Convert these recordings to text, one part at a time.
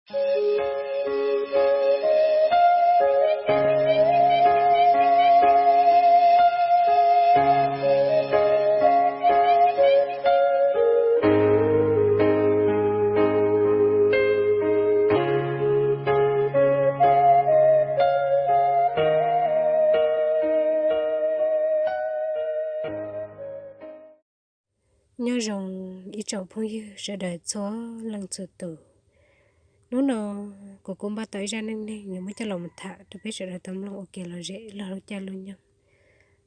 Nyob zoo ib tsoom phooj ywg sawv daws txhua leej txhua tus. Hnub no kuv kuj npaj tau ib zaj neej neeg yuav muab coj los mus tham rau peb sawv daws tau mloog ua kev lom zem lub caij lub nyoog.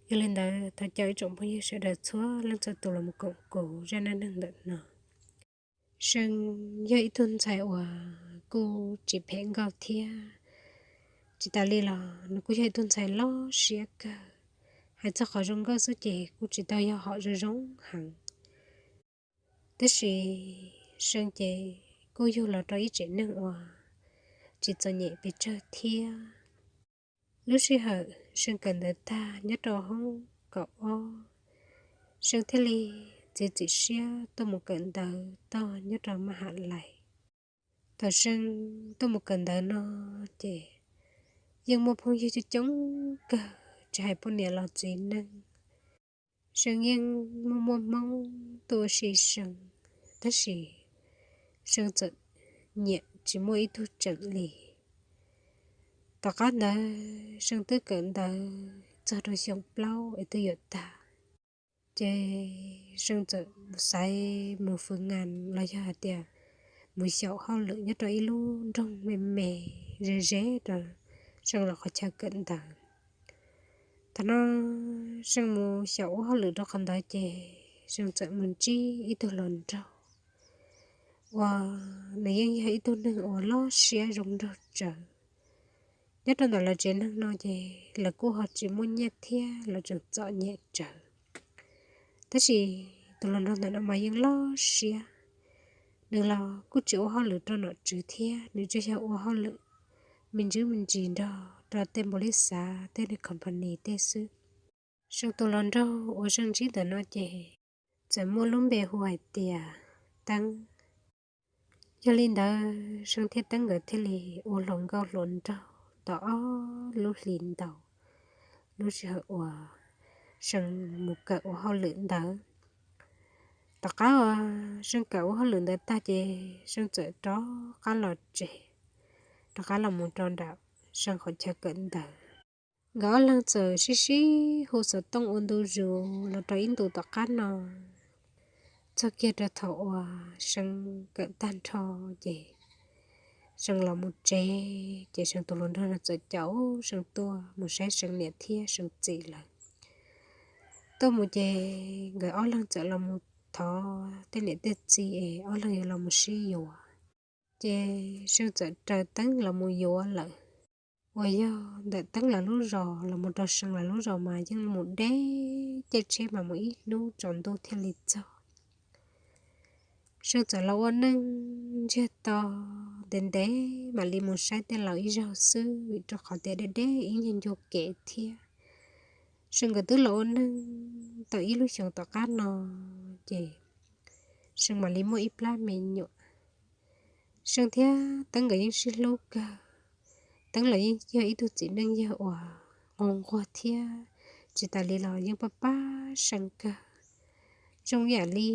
Yog li ntawd thov caw ib tsoom phooj ywg sawv daws txhua leej txhua tus los mus koom kuv zaj neej neeg ntawm no. See yog ib tug ntxhais uas kuj tsis phem nkauj thiab, tsis tas li los nws kuj yog ib tug ntxhais loj siab kawg. Hais txog qhov zoo nkauj xwb ces kuj tsis tau yog hom zoo zoo heev. Tab sis See ces kuj yug los rau ib tsev neeg uas tsis txom nyem pes tsawg thiab. Lub sij hawm See kawm ntawv tag nyob rau hoob kaum ob, See thiaj li txiav txim siab tuaj mus kawm ntawv tog nyob rau maj ham lais. Thaum See tuaj mus kawm ntawv no ces yeej muaj phooj ywg coob coob kawg, tsis hais poj niam los txiv neej. See yeej muaj muaj Hmoob tuaj ua si See, tab sis See txawm nyiam tsis muaj ib tug tseem li. Tom qab ntawd See twb kawm ntawv txog rau xyoo plaub es twb yuav tag, ces See txawm mus xaiv mus fwv ngas los yog hais tias mus xyaum hauj lwm nyob rau ib lub nroog me me ze ze rau See los qhov chaw kawm ntawv. Thaum no See mus xyaum ua hauj lwm rau qhov ntawd ces See txawm mus ntsib ib tug hluas nraug uas nws yeej yog ib tug neeg uas loj siab zoo nraug tsawv. Nyob rau ntawm lawv tsev neeg no ces lawv kuj ho tsis muaj nyiaj thiab lawv tseem txom nyem tsawv. Tab sis tus hluas nraug ntawm no mas yeej loj siab, nws los kuj tsis ua hauj lwm rau nom tswv thiab, nws tsuas yog ua hauj lwm me ntsis me ntsis nrog rau tej npaum li xav tej niag company tej xwb. See tus hluas nraug uas See ntsib ntawm no ces txawm muaj lub npe hu hais tias Teeb. Yog li ntawd See thiab Teeb nkawd thiaj li ua hluas nkauj hluas nraug tau ob lub hlis ntau, lub sij hawm uas See mus kawm ua hauj lwm ntawd. Tom qab uas See kawm ua hauj lwm ntawd tag ces See txawm rov qab los tsev, rov qab los mus rau nram See qhov chaw kawm ntawv. Nkawd ob leeg txawm sib sib hu xov tooj ua ntu zus los rau ib ntus tom qab no. Txog kiag rau thaum uas See kawm tag nrho ces See los mus tsev ces See tus hluas nraug no txawm caum See tuaj mus saib See niam thiab See txiv lawm. Tuaj mus ces nkawd ob leeg txawm los mus thov tej niam tej txiv es ob leeg yuav los mus sib yuav. Ces See txawm raws Teeb los mus yuav lawm. Uas yog ntawm Teeb lawv lub zos los mus rau See lawv lub zos mas yeej mus deb, caij tsheb mas mus ib hnub tsaus ntuj thiaj li txog. See txawm los ua neej ntsiag to ntev ntev mam li mus saib tej laus ib zaug xwb, vim rau qhov tias deb deb ib nyuag ncua kev thiab. See nkawd twb los ua neej tau ib lub xyoos tom qab no ces See mam li muaj ib plab me nyuam. See thiab Teeb nkawd yeej sib hlub kawg. Teeb los yeej yog ib tug txiv neej yawg uas nquag nquag thiab, tsis tas li los yeej pab pab See kawg. Zoo yam li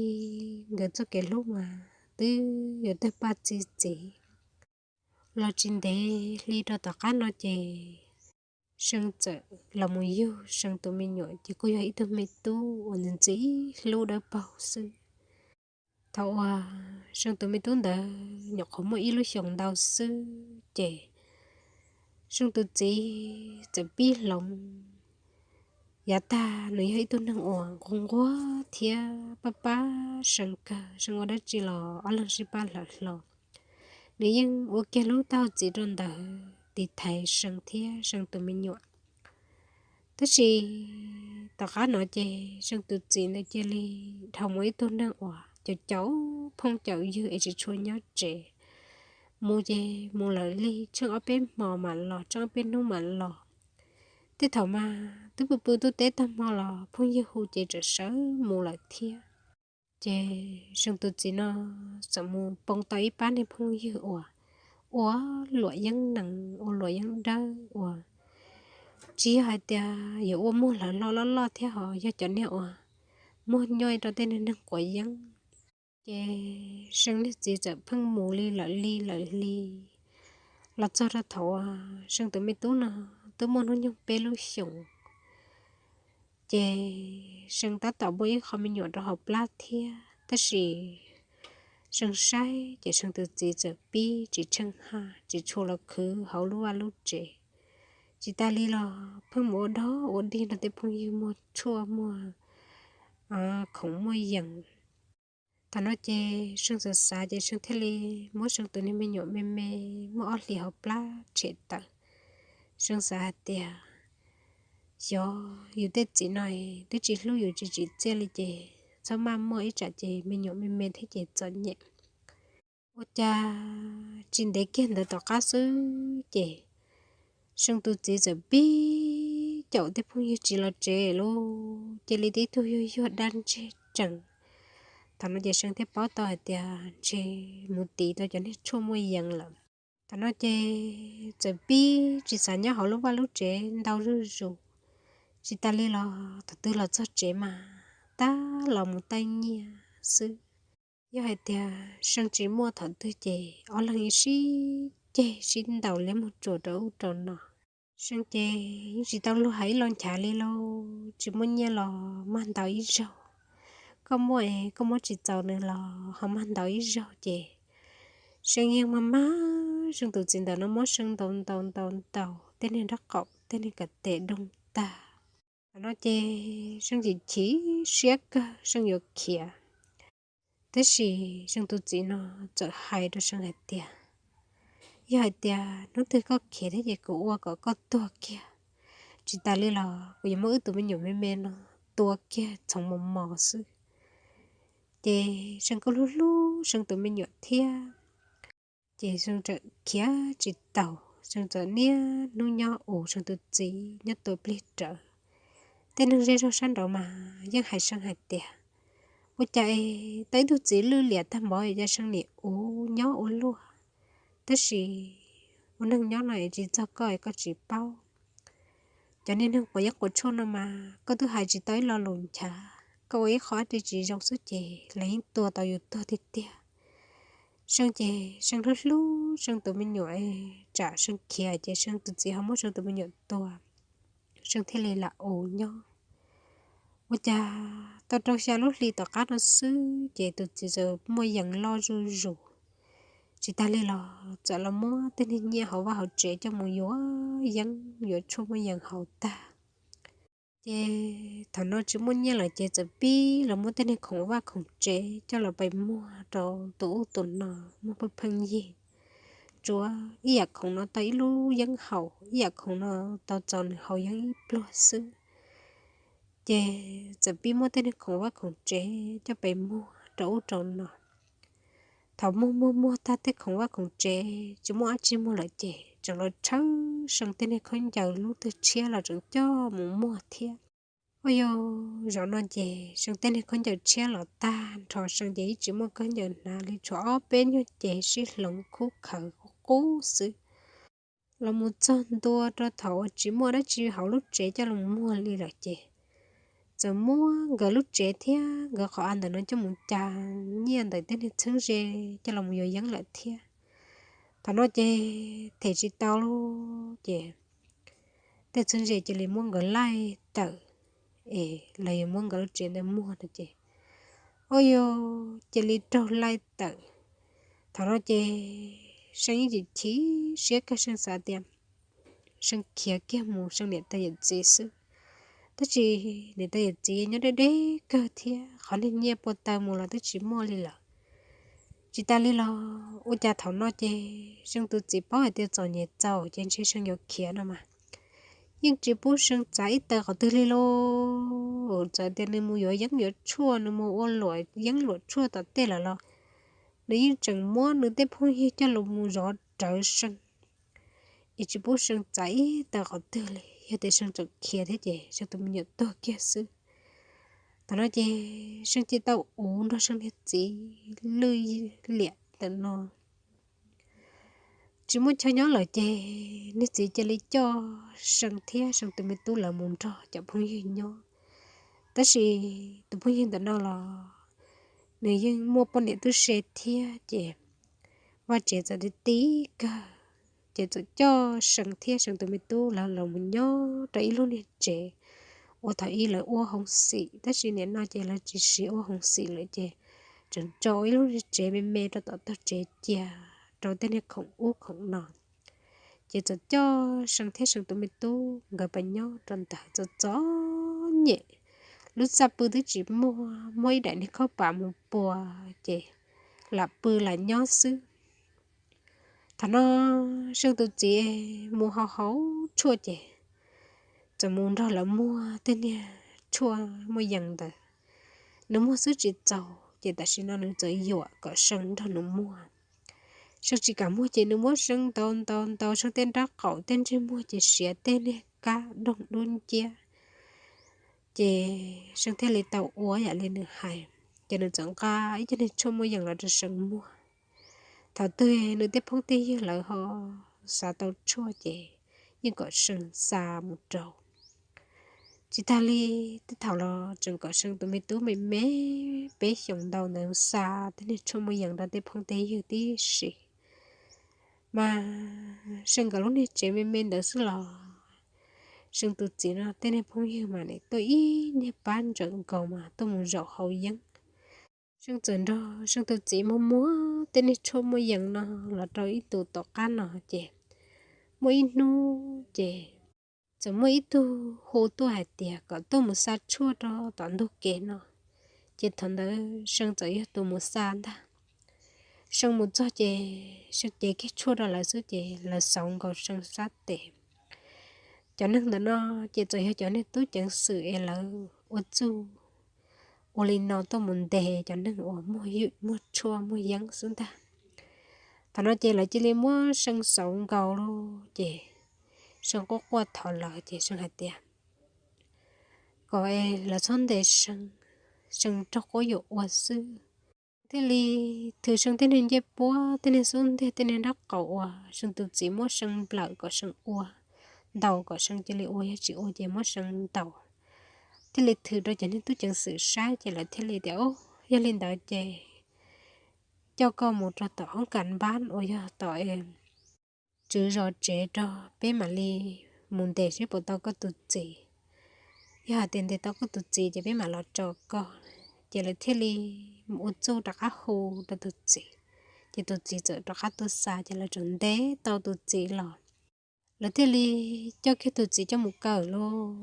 nkawd txoj kev hlub mas twb yuav tawg paj txi txiv. Los tsis ntev hli rau tom qab no ces See txawm los mus yug See tus me nyuam ces kuj yog ib tug me tub uas ntxim ntxim hlub dawb paug xwb. Thaum uas See tus me tub ntawd nyuam qhuav muaj ib lub xyoos ntau xwb ces See tus txiv txawm pib hloov. Yav tag nws yog ib tug neeg uas nquag nquag thiab pab pab See kawg, See ua dab tsi los ob leeg sib pab hlawv hlo. Nws yeej ua kiag lub taub hau txiv rau ntawd tiv thaiv See thiab See tus me nyuam. Tab sis tom qab no ces See tus txiv ntawd cia li dhau mus ib tug neeg uas caum caum phooj caum ywg es tsis tshua nyob tsev. Mus ces mus lawm li tsheej ob peb hmo mam los, tsheej ob peb hnub mam los. Tej thaum mas twb pw pw ntuj teb tag hmo los phooj ywg hu ces tseem sawv mus lawm thiab. Ces See tus txiv no txawm mus poob tau ib pab niag phooj ywg uas ua luam yeeb nees, ua luam yeeb dawb uas tsis yog hais tias yuav ua muag lawv loj loj loj thiab, ho yog cov niag uas muag nyob rau tej neeg quav yeeb. Ces Seej niag txiv txawm pheej mus li lawm li lawm li los txog rau thaum uas Seej tus me tub no twb muaj hnub nyoog peb lub xyoos. Ces Seej tab tom muaj ib qho me nyuam rau hauv plab thiab, tab sis Seej saib ces Seej tus txiv txawm pib tsis tsheej haj, tsis tshua los khwv hauv lub vaj lub tsev. Tsis tas li los pheej mus ua dog ua dig nrog tej phooj ywg muag tshuaj muag khoom muaj yees. Thaum no ces Seej xav xav ces Seej thiaj li muab Seej tus niag me nyuam me me muaj ob hlis hauv plab tshem tawm. Seej xav hais tias, xyov yus tej txiv no twb tsis hlub yus tsis tsim txiaj li ces txhob maj muaj, ib tsam ces me nyuam me me thiab ces txom nyem. Ua cas tsis ntev kiag ntawd tom qab xwb ces Seej tus txiv txawm pib caum tej phooj ywg tsis los tsev lauj, cia li tib tug yuag yuag dab ntseg tsees. Thaum no ces Seej thiaj paub tau hais tias ntshe mus tiv tau cov niag tshuaj muaj yees lawm. Thaum no ces txawm pib tsis xav nyob hauv lub vaj lub tsev ntau zuj zus. Tsis tas li los thaum twg los txog tsev mas tab los mus taij nyiaj xwb. Yog hais tias Seej tsis muaj thaum twg ces ob leeg sib ceg sib ntaus liab mus tsuas rau ub rau no. Seej ces yeej tsis tau luag hais ib lo nchav li lauj, tsis muaj nyiaj los mag ntaus ib zaug, koj muaj es koj muab tsis txaus nws los ho mag ntaus ib zaug ces Seej yeej mag mag Seej tus txiv ntawm no muab Seej ntaus ntaus ntaus ntaus tej niag nraub qaum tej niag kav tes doog tag. Thaum no ces Seej chim chim siab kawg Seej yuav khiav. Tab sis Seej tus txiv no txawm hais rau Seej hais tias, yog hais tias hnub twg koj khiav thiab ces kuv ua kom koj tuag kiag, tsis tas li los kuv yuav muab wb tus me nyuam me me no tua kiag txhoov mos mos xwb. Ces Seej kuj hlub hlub Seej tus me nyuam thiab. Ces Seej txawm khiav tsis taus, Seej txawm niaj hnub nyob ua Seej tus txiv nyob tua plig rawv. Tej neeg zej zog sab nraud mas yeej hais Seej hais tias, ua cas es tau ib tug txiv lwj liam tag npaum cas Seej nim ua nyob ua luaj, tab sis ua neeg nyob no es tsis txog koj es koj tsis paub. Cov niag neeg quav yeeb quav tshuaj no mas koj twb hais tsis tau ib lo lus nchav, koj ua ib qho dab tsi tsis zoo xwb ces lawv yeej tua tau yus tuag tiag tiag. Seej ces Seej hlub hlub Seej tus me nyuam, tsam Seej khiav ces Seej tus txiv ho muab Seej tus me nyuam tua, Seej thiaj li lam ua nyob. Ua cas tau rau xya lub hli tom qab no xwb ces tus txiv txawm muaj yees loj zuj zus. Tsis tas li los txawm los muab tej niag nyiaj hauv vaj hauv tsev coj mus yuav yeeb yuav tshuaj muaj yees haus tag. Ces thaum no tsis muaj nyiaj lawm ces txawm pib los muab tej niag khoom vaj khoom tsev coj los pem muag rau tus ub tus no, muag pheej pheej yig. Tsuav ib yam khoom no tau ib lub yeeb haus, ib yam khoom no tau txaus nws haus yeeb ib pluag xwb. Ces txawm pib muab tej niag khoom vaj khoom tsev coj pem muag rau ub rau no. Thaum muag muag muag tag tej khoom vaj khoom tsev tsis muaj dab tsi muag lawm ces tseem los tshawb Seej tej niag khaub ncaws lub twg tshiab los tseem coj mus muag thiab. Ua yog zaum no ces Seej tej niag khaub ncaws tshiab los tag nrho, Seej ces yeej tsis muaj khaub ncaws hnav li, tshuav ob peb nyuag ces sib hloov khub khawv qub qub xwb. Los mus txog ntua rau thaum uas tsis muaj dab tsi hauv lub tsev coj los muag li lawm ces txawm muab nkawd lub tsev thiab nkawd qhov av ntawm no coj mus cas nyiaj ntawm tej niag txheeb ze coj los yuav yeeb lawm thiab. Thaum no ces them tsis tau lawm ces tej txheeb ze cia li muab nkawd laij tawm, es lawv yuav muab nkawd lub tsev ntawd muag no ces ua yog cia li raug laij tawm. Thaum no ces Seej yeej chim chim siab kawg, Seej xav tias Seej khiav kiag mus Seej niam tais yawm txiv xwb. Tab sis niam tais yawm txiv nyob deb deb kawg thiab qhov niag nyiaj pua taw mus los twb tsis muaj li lawm. Tsis tas li los ua cas thaum no ces Seej tus txiv paub hais tias txom nyem txaus ces ntshe Seej yuav khiav no mas yeej tsis pub Seej txav ib taw qhov twg li lauj. Txawm tias nws mus yuav yeeb yuav tshuaj, nws mus ua luam yeeb luam tshuaj tom tej lawm los nws yeej tseem muab nws tej phooj ywg coj los mus zov rawv Seej, es tsis pub Seej txav ib taw qhov twg li. Yog tias Seej tseem khiav thiab ces Seej tus me nyuam tuag kiag xwb. Thaum no ces Seej cia tau uv nrog Seej niag txiv lwj liam ntawm no. tsis muaj chaw nyob lawm ces niag txiv cia li coj See thiab See tus me tub lawv mus nrog cov phooj ywg nyob. Tab sis tus phooj ywg ntawm no los nws yeej muaj poj niam tub se thiab ces vaj tsev txawm ti ti kawg, ces txawm coj See thiab See tus me tub lawv los mus nyob rau ib lub niag tsev uas thaum ub lawv ua hoo xim, tab sis nim no ces lawv tsis siv ua hoo xim lawm ces tseem tso ib lub niag tsev me me rau tom tog tsev cia rau tej niag khoom ub khoom no. Ces txawm coj See thiab See tus me tub nkawd pais nyob rau ntawd txom txom nyem, lub txaj pw twb tsis muaj, muaj ib daim niag khob pam mus pua ces lam pw lam nyob xwb. Thaum no See tus txiv mus hau hauv tshuaj ces txawm mus nrog lawv muag tej niag tshuaj muaj yees ntawd. Nws muag xwb tsis txaus ces tam sim no nws txawm yuam kom See nrog nws muag. See tsis kam muag ces nws muab See ntaus ntaus ntaus See tej nrab qaum tej ntsej muag ces siav tej niag kab doog dub nciab. Ces See thiaj li tau ua yam li nws hais, ces nws txawm nqa ib co niag tshuaj muaj yees los rau See muag. Thaum twg nws tej phooj tej ywg lawv ho xav tau tshuaj ces yeej kom See xa mus rau. Tsis tag li, tej thaum los tseem kom See tus me tub me me peb xyoos ntau ntawd xa tej niag tshuaj muaj yees rau tej phooj tej ywg tib si. Mas See nkawd lub niag tsev me me ntawd xwb los See tus txiv no tej niag phooj ywg mas nim tuaj ib niag pab ntsawm nkaus mas tuaj mus zaum haus yeeb. See txawm nrog See tus txiv muag muag tej niag tshuaj muaj yees no los rau ib tus tom qab no ces muaj ib hnub ces txawm muaj ib tug hu tuaj hais tias kom tuaj mus xa tshuaj rau tom ntug kev no. Ces thaum ntawd See txawm yog tus mus xa ntag. See mus txog ces See cev kiag tshuaj rau lawv xwb ces lawv xauv nkaus See sab tes. Cov neeg ntawm no ces txawm yog cov neeg tub ceev xwm es lawv ua txuj ua li no tuaj mus ntes cov neeg uas muag ywm muag tshuaj muag yeeb xwb ntag. Thaum no ces lawv cia li muab See xauv nkaus lawm ces See quaj quaj thov lawv ces See hais tias kom lawv txhob ntes See, See raug quab yuam ua xwb. Thiaj li thwm See tej niag ncej puab tej niag xub ntiag tej niag nraub qaum uas See tus txiv muab See nplawm kom See ua, ntaus kom See cia li ua, yog tsis ua ces muab See ntaus. Thiaj li thwm rau cov niag tub ceev xwm saib ces lawv thiaj li tias, Au, yog li ntawd ces coj koj mus rau tom hoob kas npab uas yog tom tswv zos tsev rau peb mam li mus ntes seb puas tau koj tus txiv. Yog hais tias ntes tau koj tus txiv ces peb mam los tso koj. Ces lawv thiaj li ua txuj rov qab hu rau tus txiv, ces tus txiv txawm rov qab tuaj xa ces lawv tseem ntes tau tus txiv los. Lawv thiaj li coj kiag tus txiv coj mus kaw lawm.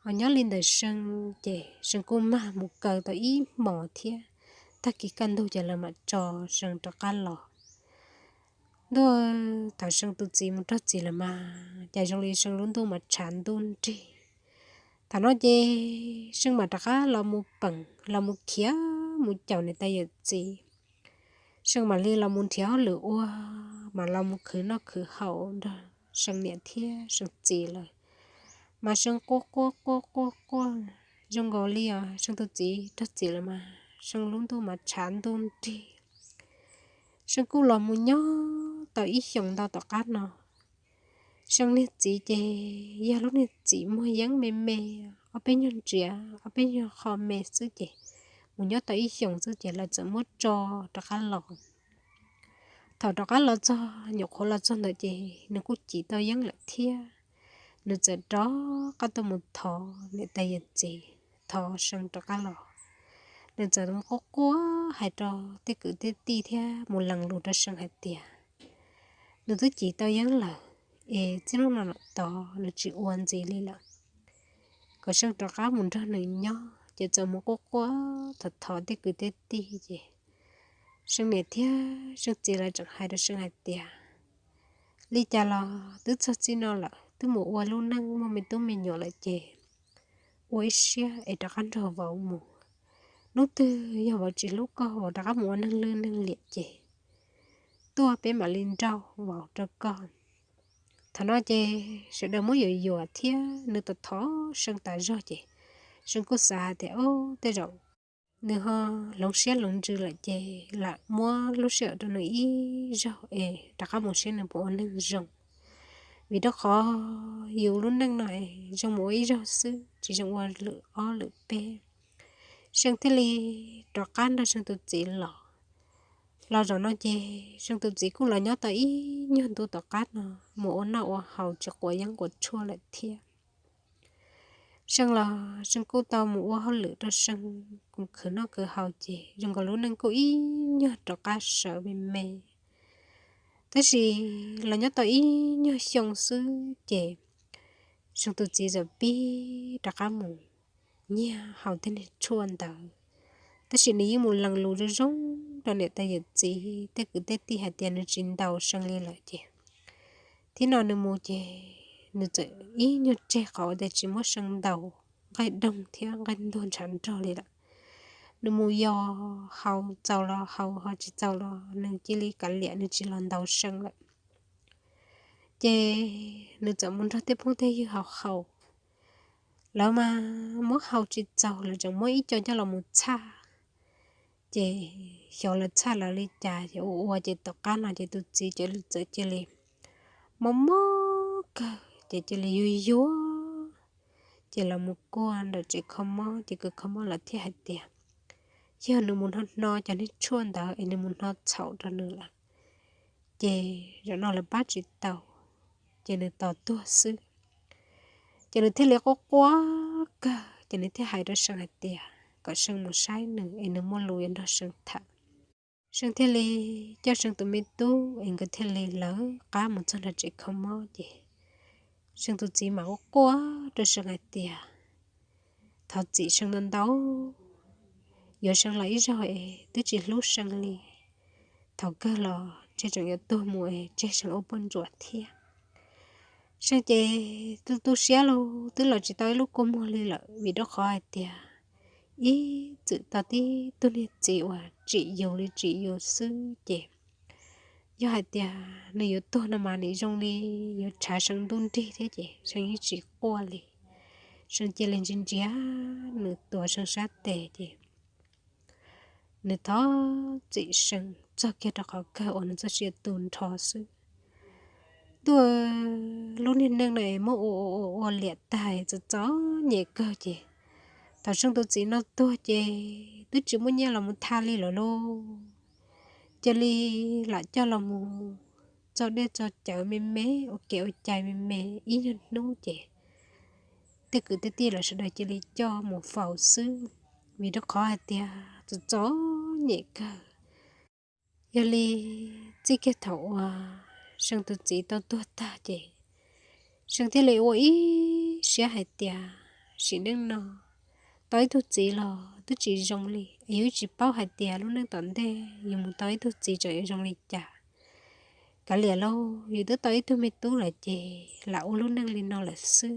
Ho nyob li ntawm See ces See kuj mag mus kaw tau ib hmos thiab, tag kis kaj ntug ces lawv mam tso See rov qab los. Ntuj, thaum See tus txiv mus raug txim lawm mas cas zoo li See lub ntuj mas tshav ntuj nrig. Thaum no ces See mam rov qab los mus peem los mus khiav mus caum niam tais yawm txiv. See mam li los mus nrhiav hauj lwm ua, mam los mus khwv noj khwv haus nrog See niam thiab See txiv lawm. Mas See quaj quaj quaj quaj quaj zoo nkaus li os See tus txiv raug txim lawm mas See lub ntuj mas tshav ntuj nrig. See kuj los mus nyob tau ib xyoos ntau tom qab no. See niag txiv ces yog lub niag txiv muag yeeb me me, ob peb nyuag ntsiav ob peb nyuag qho me xwb ces mus nyob tau ib xyoos xwb ces lawv txawm muab tso rov qab los. Thaum rov qab los txog, nyuam qhuav los txog ntawd ces nws kuj cim tau yeeb lawm thiab. Nws txawm rov qab tuaj mus thov niam tais yawm txiv, thov See rov qab los. Nws txawm mus quaj quaj hais rau tej kwv tej tij thiab mus lees lus rau See hais tias nws twb cim tau yeeb lawm, es txij hnub no tod nws tsis ua ntxiv li lawm. Kom See rov qab mus nrog nws nyob, ces txawm mus quaj quaj thov thov tej kwv tej tij ces See niam thiab See txiv lawv tseem hais rau See hais tias li cas los twb txog txij no lawm, twb mus ua lub neej muaj me tub me nyuam lawm ces ua ib siab es rov qab nrog vauv mus. Hnub twg yog vauv tsis hlub koj, vauv rov qab mus ua neeg lwj neeg liam ces tuaj peb mam li nrauj vauv rau koj. Thaum no ces sawv daws muab yuam yuam thiab nws tau thov See tas zog ces See kuj xav hais tias, Au, tej zaum nws ho hloov siab hloov ntsws lawm ces lam muab lub sij hawm rau nws ib zaug es rov qab mus saib nws puas ua neeg zoo. Vim rau qhov yus lub neej no es zoo mus ua ib zaug xwb, tsis zoo ua lwm ob lwm peb. Seej thiaj li rov qab nrog Seej tus txiv los. Los zaum no ces Seej tus txiv kuj los nyob tau ib nyuag ntu tom qab no, mus ua noj ua haus tsis quav yeeb quav tshuaj lawm thiab. Seej los Seej kuj tau mus ua hauj lwm rau Seej, mus khwv noj khwv haus ces zoo nkaus lub neej kuj ib nyuag rov qab sawv me me. Tab sis los nyob tau ib nyuag xyoo xwb ces Seej tus txiv txawm pib rov qab mus nyiag haus tej niag tshuaj ntawd. Tab sis nws yeej mus lees lus zoo zoo rau niam tais yawm txiv tej kwv tej tij hais tias nws tsis ntaus Seej li lawm ces, thiab no nws mus ces nws txawm ib nyuag tseg qhov uas tias tsis muab Seej ntaus nqaij doog thiab nqaij ntuag ntshav nrog li lawm. Nws mus yos haus txaus los haus, ho tsis txaus los nws cia li kav liam, nws tsis los ntaus Seej lawm. Ces nws txawm mus nrog tej phooj tej ywg haus haus. Lawv mas muab haus tsis txaus lawv tseem muab ib co coj los mus txhaj. Ces xyov lawv txhaj lawv li cas ces ua ua ces tom qab no ces tus txiv txawm cia li mob mob kawg ces cia li yuag yuag. Ces los mus kuaj ntawm tsev kho mob ces kws kho mob lawv thiaj hais tias yog nws mus hno hno cov niag tshuaj ntawd es nws mus hno txhaum rau nws lawm, ces zaum no lawv pab tsis tau, ces nws tos tuag xwb. Ces nws thiaj li quaj quaj kawg ces nws thiaj hais rau Seej hais tias kom Seej mus saib nws es nws muaj lus yuav nrog Seej tham. Seej thiaj li coj Seej tus me tub es nkawd thiaj li lawv qab mus txog nram tsev kho mob ces Seej tus txiv mam quaj quaj rau Seej hais tias thov txim Seej ntau ntau, yuav Seej los ib zaug es twb tsis hlub Seej li. Thaum kawg los ntshe tseem yuav tuag mus es tseg Seej ua poj ntsuam thiab. Seej ces tu tu siab los twb los tsis tau ib lub kua muag li lawm vim rau qhov hais tias ib txwm tau tib tug niag txiv uas tsim yus li tsim yus xwb ces yog hais tias nws yuav tuag no mas nws zoo li yuav tshav Seej ntuj nrig thiab ces Seej yeej tsis quaj li. Seej cia li ntsia ntsia nws tuav Seej sab tes ces nws thov txim Seej txog kiag rau qhov kawg uas nws txoj sia tu nrho xwb. Tuaj lub niag neej no es muab ua ua ua ua liam tag txom txom nyem kawg ces thaum Seej tus txiv no tuag ces twb tsis muaj nyiaj los mus tha li lawm lauj. Cia li lam coj los mus txog dej txog cawv me me, ua kev ua cai me me ib nyuag hnub ces tej kwv tej tij lawv sawv daws cia li coj mus faus xwb, vim rau qhov hais tias txom txom nyem kawg. Yog li txij kiag thaum uas Seej tus txiv tau tuag tag ces Seej thiaj li ua ib siab hais tias sim neej no tau ib tug txiv los twb tsis zoo li, es yus tsis paub hais tias lub neej tom ntej yus mus tau ib tug txiv tseem yuav zoo li cas. Kav liam lauj, yus twb tau ib tug me tub lawm ces lam ua lub neej li no lawm xwb,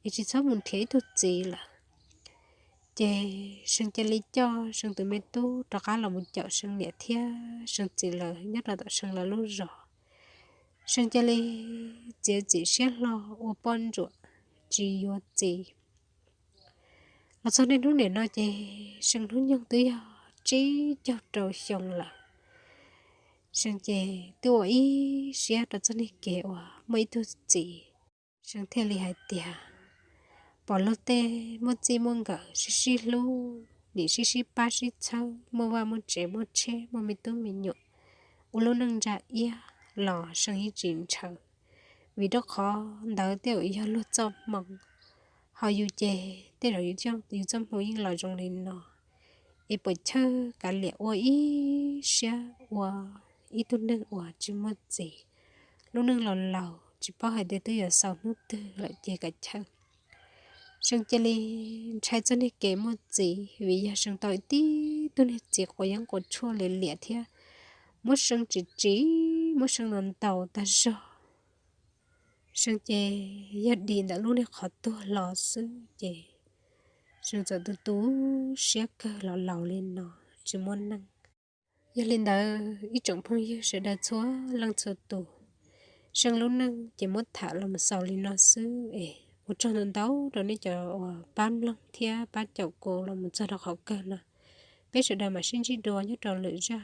es tsis txhob mus nrhiav ib tug txiv lawm. Ces Seej cia li coj Seej tus me tub rov qab los mus caum Seej niam thiab Seej txiv lawv nyob rau tom Seej lawv lub zos. Seej cia li txiav txim siab hlo ua poj ntsuam tsis yuav txiv. Los txog niaj hnub nim no ces Seej hnub nyoog twb yog tsib caug rau xyoo lawm. Seej ces twb ua ib siab rau txoj niag kev uas muaj ib tug txiv. Seej thiaj li hais tias pom luag tej muaj txij muaj nkawm sib sib hlub, nim sib sib pab sib txhawb, muaj vaj muaj tsev muaj tsheb muaj me tub me nyuam, ua lub neej ntsa iab los Seej yeej tsis ntshaw, vim rau qhov ntawd tej zaum yog luag txoj hmoo. Ho yus ces tej zaum yus txoj hmoo yeej los zoo li no, es puas chawj kav liam ua ib siab ua ib tug neeg uas tsis muaj txiv, lub neej laus laus tsis paub hais tias twb yuav xaus hnub twg lawm ces kav chawj. Seej cia li ntshai txoj niag kev muaj txiv vim yog Seej tau ib tib tug niag txiv quav yeeb quav tshuaj liam liam thiab muab Seej tsim tsim, muab Seej ntaus ntaus tag zog. Seej ces yog dim ntawm lub niag qhov tuag los xwb ces Seej txawm tu tu siab kawg los laus li no tsis muaj neej. Yog li ntawd ib tsoom phooj ywg sawv daws txhua leej txhua tus, Seej lub neej ces muab tham los mus xaus li no xwb es ua tsaug ntau ntau rau nej cov uas pab mloog thiab pab caum kuv los mus txog rau qhov kawg no. Peb sawv daws mam sib ntsib dua nyob rau lwm zaj.